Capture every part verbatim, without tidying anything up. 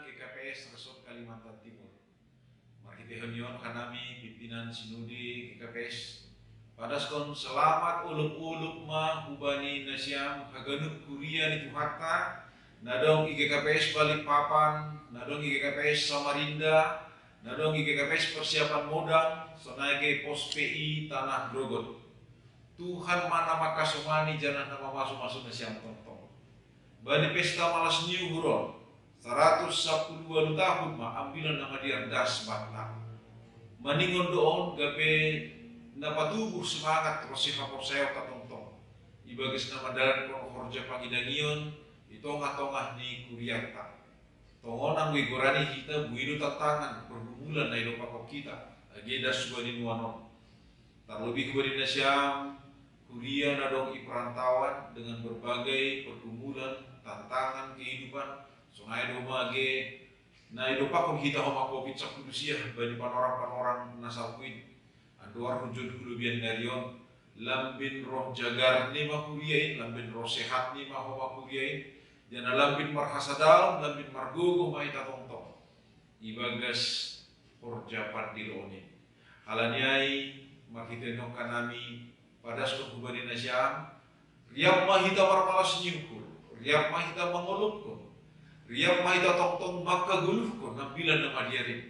G K P S Resort Kalimantan Timur. Marhitehon i on hanami pimpinan Sinode G K P S padaskon selamat olop-olop ma hubani nasiam haganup kuria ni Tuhanta, na adong i G K P S Balikpapan, na adong i G K P S Samarinda, na adong i G K P S Persiapan Modang, sonai pe Pos P I Tanah Grogot. Tuhan ma na mangkasomani janah na mamasu-masu nasiam tongtong. Bani pesta malas ni uhur on, saratus sapuluh ualuh tahun ma Ambilan Na Madear das banta. Maningon do on gabe na patubuh semangat ronsi haporsayaonta tongtong, ibagas na mandalankon horja pangidangion i tongah-tongah ni kurianta. Tongon anggo i goran i hita buei do tantangan, pergumulan na idompakkon hita, age das hubani nuan on. Tarlobih hubani nasiam kuria na adong i perantauan dengan berbagai pergumulan, tantangan kehidupan, sonai do ma age na idompakkon hita homa covid sapuluh sia bani panorang-panorang na salpu in. Andohar hunjon hu lobian ni ari on, lambin roh jagar ni ma kuria in, lambin roh sehat ni ma homa kuria in, janah lambin marhasadaon, lambin margogoh ma hita tongtong ibagas horja pandiloon in. Halani ai, marhitehon i on hanami padaskon hubani nasiam, riap ma hita marmalas ni uhur, riap ma hita mangolopkon, riap ma hita tongtong mangkagoluhkon Ambilan Na Madear in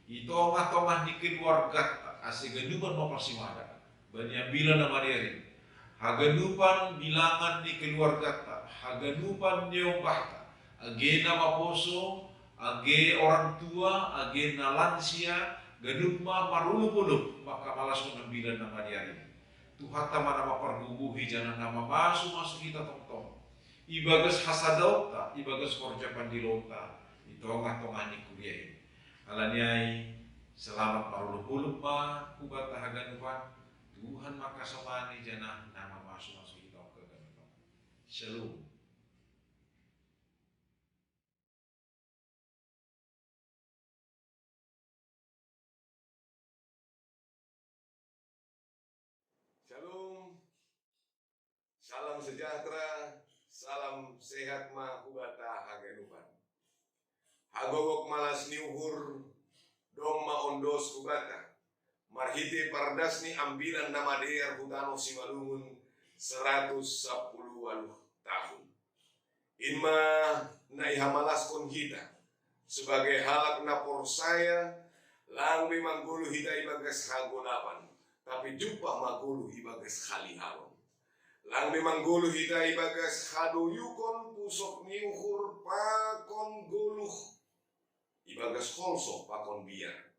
i tongah-tongah ni keluarganta, ase ganupan ma parsimada bani Ambilan Na Madear in. Haganupan bilangan ni keluarganta, haganupan ni ombahta, age na maposo, age orang tua, age na lansia, ganup ma marolop-olop mangkamalaskon Ambilan Na Madear in. Tuhanta ma na mampargogohi janah na mamasu-masu hita tongtong ibagas hasadaonta, ibagas horja pandiloonta i tongah-tongah ni kuria in. Halani ai, selamat marolop-olop ma hubanta haganupan. Tuhan mangkasomani janah na mamasu-masu hita on haganupan. Shalom. Shalom. Salam sejahtera, salam sehat ma hubanta haganupan. Hagogok malas ni uhur domma ondos hubanta marhite pardas ni Ambilan Na Madear hu tanoh Simalungun saratus sapuluh ualuh tahun. In ma na ihamalaskon hita sebagai halak na porsaya, lang be manggoluh hita ibagas hagolapan, tapi jumpah ma goluh ibagas haliharon. Lang be manggoluh hita ibagas hadoyukon pusok ni uhur pakon goluh, ibagas holso pakon biar.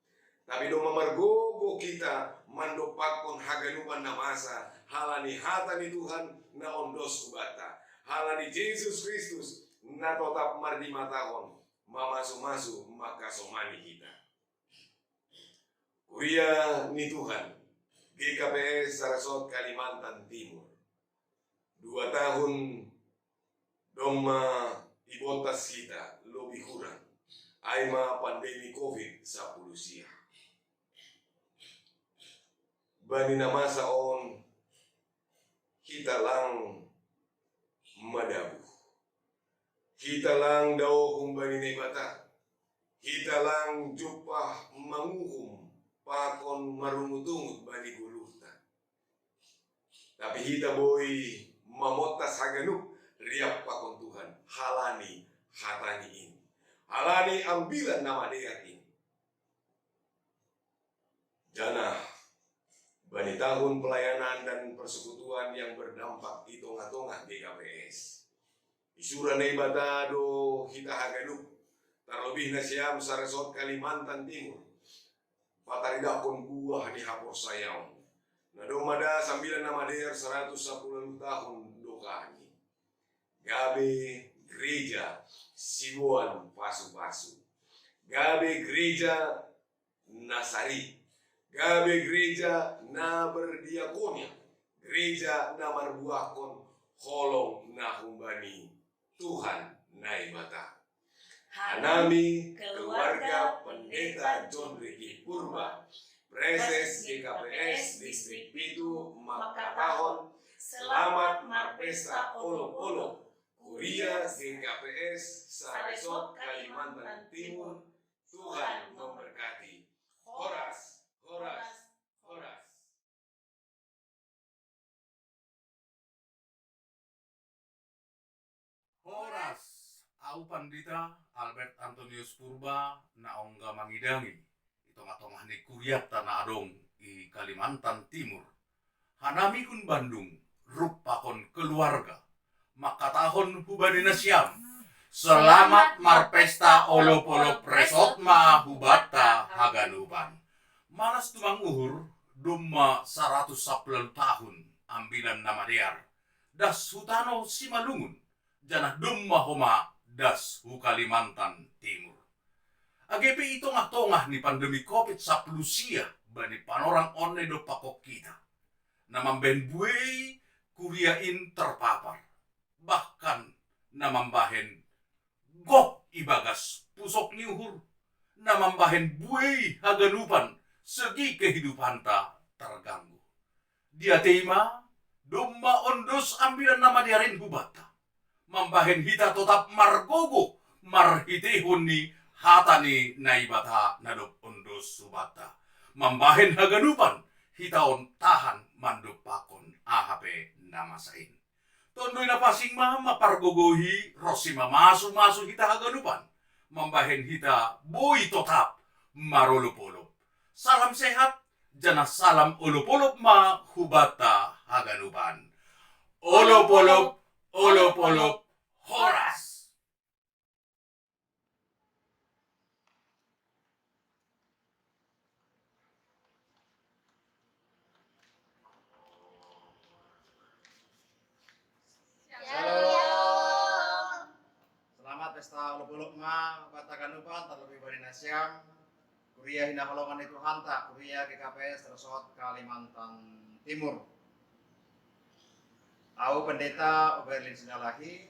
Tapi domma margogoh hita mandompakkon haganupan na masa halani hata ni Tuhan na ondos hubanta, halani Jesus Kristus na totap mardimatahon, mamasu-masu mangkasomani hita. Kuria ni Tuhan, G K P S Saresort Kalimantan Timur. Dua tahun domma ibontas hita lobih hurang, ai ma pandemi covid sapuluh sia. Bani na masa on hita lang madabuh. Hita lang dao humbani Naibata. Hita lang jumpah manguhum pakon marungut-ungut bani goluhta. Tapi hita boi mamontas haganup riap pakon Tuhan halani hata-Ni in, halani Ambilan Na Madear in. Janah bani tahun pelayanan dan persekutuan yang berdampak di tongah-tongah G K P S, isura Naibata do hita haganup, tarlobih nasiam saresort Kalimantan Timur, pataridahkon buah ni haporsayaon. Na domma das Ambilan Na Madear saratus sapuluh tahun dokahni. Gabe gereja siboan pasu-pasu. Gabe gereja na sari. Gabe gereja na berdiakonia. Gereja na marbuahkon holong na humbani Tuhan Naibata. Hanami keluarga Pendeta John Ricky Purba, Praeses G K P S Distrik Pitu, mangkatahon selamat marpesta olop-olop. Kuria G K P S Saresot Kalimantan Timur, Tuhan memberkati. Horas, horas, horas. Horas, au Pandita Albert Antonius Purba na ongga mangidangi i tongah-tongah ni kuriatta na adong i Kalimantan Timur. Hanami hun Bandung, rup pakon keluarga, mangkatahon hubani nasiam: Selamat marpesta olop-olop resot ma hubanta haganupan. Malas tumang uhur, domma saratus sampulu ualu tahun ambilan na madear das hu tano Simalungun, janah domma homa das hu Kalimantan Timur. Age pe i tongah-tongah ni pandemi covid sampulu sia bani panorang on na i dompak hita, na mambahen buei kuria in terpapar, bahkan na mambahen gok ibagas pusok ni uhur, na mambahen buei haganupan segi kehidupanta terganggu. Dia te i ma, domma ondos ambilan na madear in hubanta, mambahen hita totap margogoh marhiteihon ni hata ni Naibata na dob ondos hubanta, mambahen haganupan hita on tahan mandompakkon aha pe na masa in. Tondoi na pansing ma mampargogohi ronsi mamasu-masu hita haganupan, mambahen hita boi totap marolop-olop. Salam sehat, janah salam olop-olop ma hubanta haganupan. Olop-olop, olop-olop, horas. Shalom. Selamat pesta olop-olop ma hubanta haganupan, terlebih bani nasiam kuria hinaholongan ni Tuhanta, kuria G K P S Resort Kalimantan Timur. Au Pendeta Oberlin Silalahi,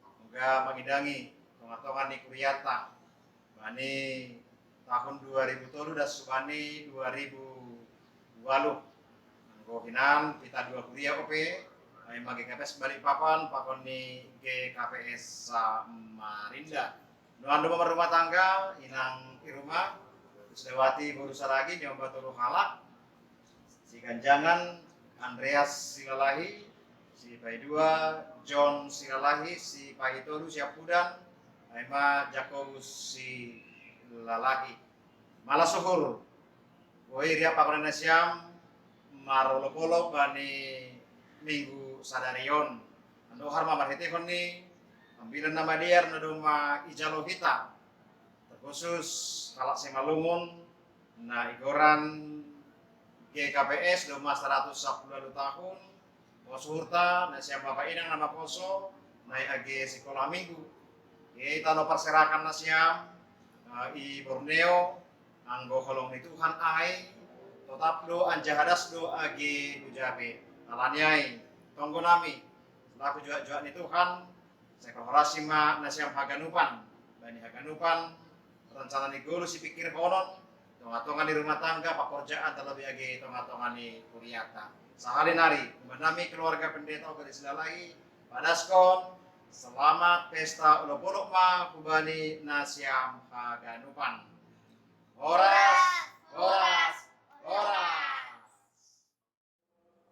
ongga mangidangi tongah-tongah ni kuriata bani tahun dua ribu tolu das hubani dua ribu ualu. Anggo hinan hita dua kuria ope, ai ma G K P S Balikpapan pakon ni G K P S Samarinda. Nuaeng do marrumah tangga, inang i rumah, Kusdawati boru Saragi, niomba tolu halak, siganjangan Andreas Silalahi, sipaidua John Silalahi, sipaitolu siampudan, ai ma Jakobus Silalahi. Malas uhur, boi riap pakon nasiam marolop-olop bani minggu sadari on. Andohar ma marhiteihon ni ambilan na madear na domma ijalo hita, terkhusus halak Simalungun na igoran G K P S domma saratus sampulu ualu tahun. Poso uhurta nasiam bapa inang na maposo, na i age sikola minggu. Age tano parserahan nasiam, eh, i Borneo, anggo holong ni Tuhan ai, totap do anjaha das do age huja pe. Alani ai, tonggo nami, selaku juak-juak ni Tuhan, sai pahorashi ma nasiam haganupan, bani haganupan rencana ni ngolu sipingkirhonon, tongah-tongah ni rumah tangga, pakorjaan, terlebih age tongah-tongah ni kuriata. Sahali nari, umbahen nami keluarga Pendeta Oberlin Silalahi, padaskon, selamat pesta olop-olop ma hubani nasiam haganupan. Horas, horas, horas.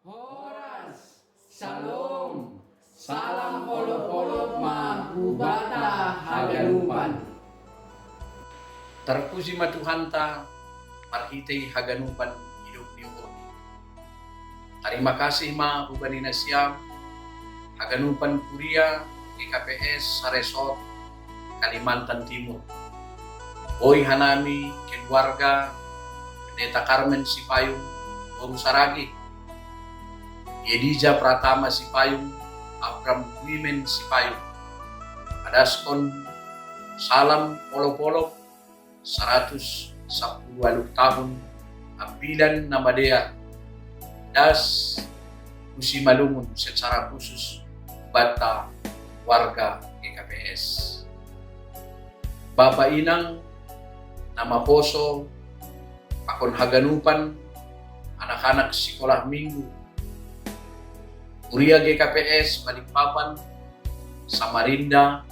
Horas, Shalom, salam olop-olop ma hubanta haganupan. Tarpuji ma Tuhanta marhitei haganupan idop ni uhurni. Tarima kasih ma hubani nasiam haganupan kuria G K P S Saresot Kalimantan Timur. Boi hanami keluarga Pendeta Karmen Sipayung boru Saragi, Yedija Pratama Sipayung, Abram Wimen Sipayung, padaskon salam olop-olop saratus sampulu ualu tahun ambilan na madear das hu Simalungun secara khusus hubanta warga G K P S. Bapa inang na maposo pakon haganupan anak-anak sikola minggu, kuria G K P S Balikpapan, Samarinda,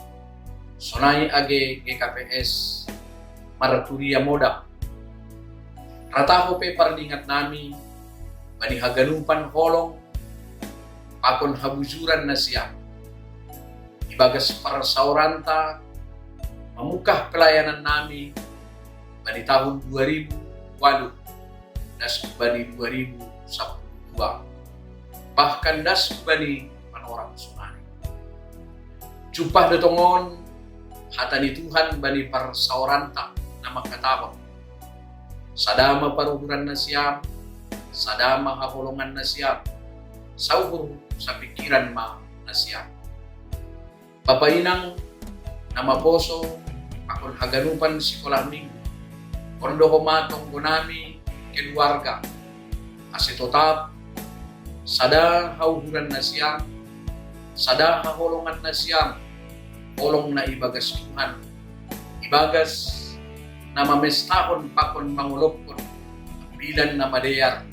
sonai age G K P S Marturia Moda. Rataho pe pardingat nami bani haganupan holong pakon habujuran nasiam. Ibagas parsaoranta mamungkah pelayanan nami bani tahun dua ribu walu das bani dua ribu sapuluh dua, bahkan das bani panorang sonari. Jumpah do tongon hata ni Tuhan bani parsaoranta na mangkatahon: Sada ma paruhuran nasiam, sada ma haholongan nasiam, sauhur sapingkiran ma nasiam. Bapa inang na maposo pakon haganupan sikolah minggu, on do homa tonggo nami keluarga, ase totap sada hauhuran nasiam, sada haholongan nasiam, holong na ibagas Tuhan, ibagas na mamestahon pakon mangolophon ambilan na madear,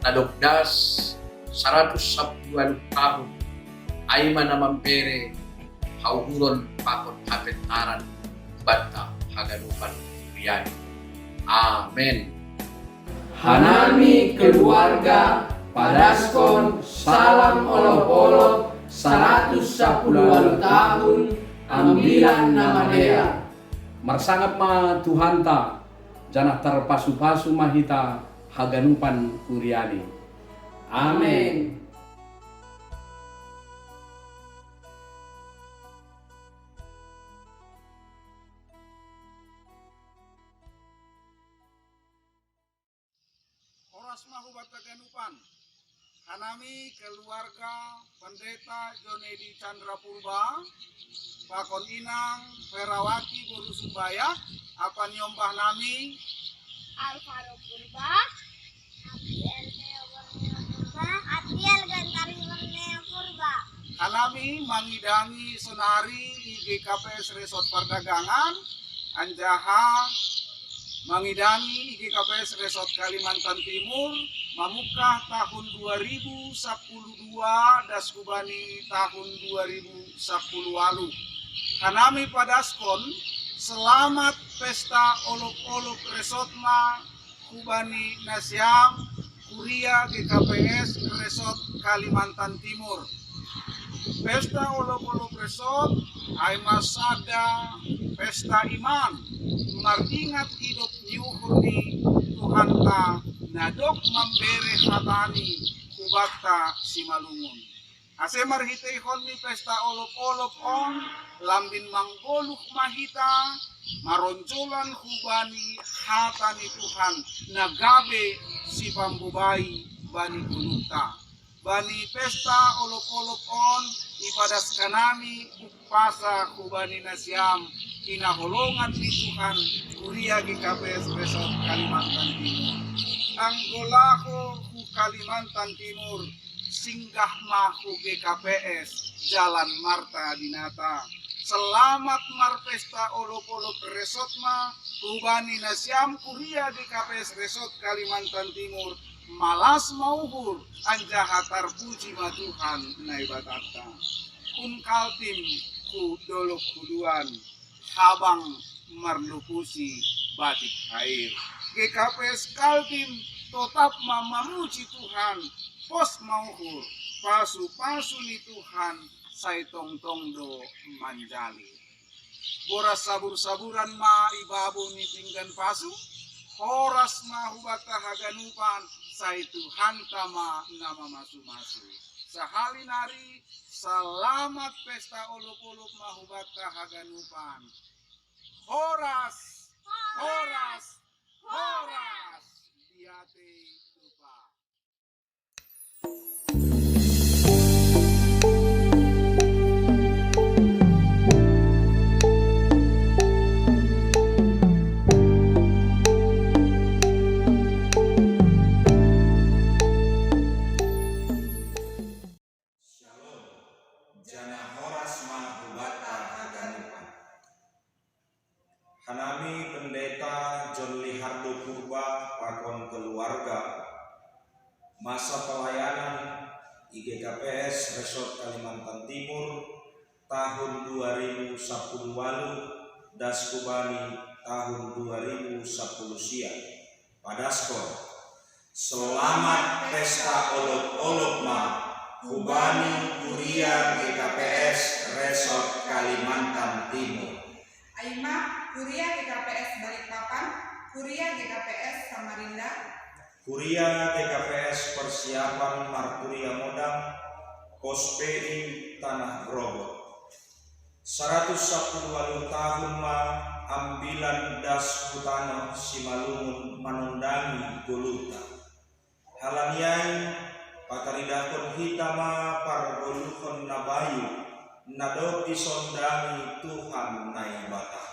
na dob das saratus sapuluh walu tahun, ai ma na mambere hauhuron pakon hapentaran banta haganupan riani. Amen. Hanami keluarga padaskon salam olop-olop saratus sapuluh walu tahun ambilan na madear. Marsangap ma Tuhanta, janah tarpasu-pasu ma hita haganupan kuriani. Amen. Horas ma hubanta haganupan. Hanami keluarga Pendeta Jonedi Chandra Purba, pakon inang Ferawati boru Sumbayak, ampa niombah nami Alvaro Purba, Abdiel Neo Borneo Purba, Abdiel Gantari Borneo Purba. Hanami mangidangi sonari i G K P S Resort Pardagangan, anjaha mangidangi i G K P S Resort Kalimantan Timur, mamungkah tahun dua ribu sapuluh dua das hubani tahun dua ribu sapuluh walu. Hanami padaskon selamat pesta olop-olop resort ma hubani nasiam kuria G K P S Resort Kalimantan Timur. Pesta olop-olop resort ai ma sada pesta iman, mardingat idop ni uhur ni Tuhanta na dob mambere hatani hubanta simalungun. Ase marhiteihon ni pesta olop-olop on, lambin manggoluh ma hita maronjolan hubani hata ni Tuhan na gabe sipambobai bani goluhta. Bani pesta olop-olop on ipadaskan nami umpasa hubani nasiam hinaholongan ni Tuhan kuria G K P S Resort Kalimantan Timur. Anggo laho hu Kalimantan Timur, singgah ma hu G K P S Jalan Marta Dinata. Selamat marpesta olop-olop resort ma hubani nasiam kuria G K P S Resort Kalimantan Timur, malas ma uhur anjaha tarpuji ma Tuhan Naibatanta. Hun Kaltim hu Dolok Huduan, habang marlupusi batik hair. G K P S Kaltim totap ma mamuji Tuhan, pos ma uhur, pasu-pasu ni Tuhan sai tongtong do manjali. Boras sabur-saburan ma i babou ni pinggan pasu, horas ma hubanta haganupan, sai Tuhanta ma na mamasu-masu. Sahali nari, selamat pesta olop-olop ma hubanta haganupan. Horas, horas, horas. Diate tupa. Shalom, janah horas ma hubanta haganupan. Hanami Pendeta John Lihardo Purba pakon keluarga, masa pelayanan i G K P S Resort Kalimantan Timur, tahun dua ribu sapuluh walu, das hubani tahun dua ribu sapuluh sia. Padaskon. Selamat pesta olop-olop ma, hubani Kuria G K P S Resort Kalimantan Timur. Ai ma, Kuria G K P S Balikpapan, Kuria G K P S Samarinda, Kuria G K P S Persiapan Marturia Modang, Kospein Tanah Grogol. Saratus sapuluh walu tahun ma ambilan das hu tano Simalungun manondangi goluhta. Halani ai, pataridahkon hita ma pargoluhon na bayu, na dob disondangi Tuhan Naibata.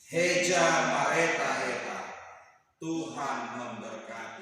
Heja mareta heta, Tuhan memberkati.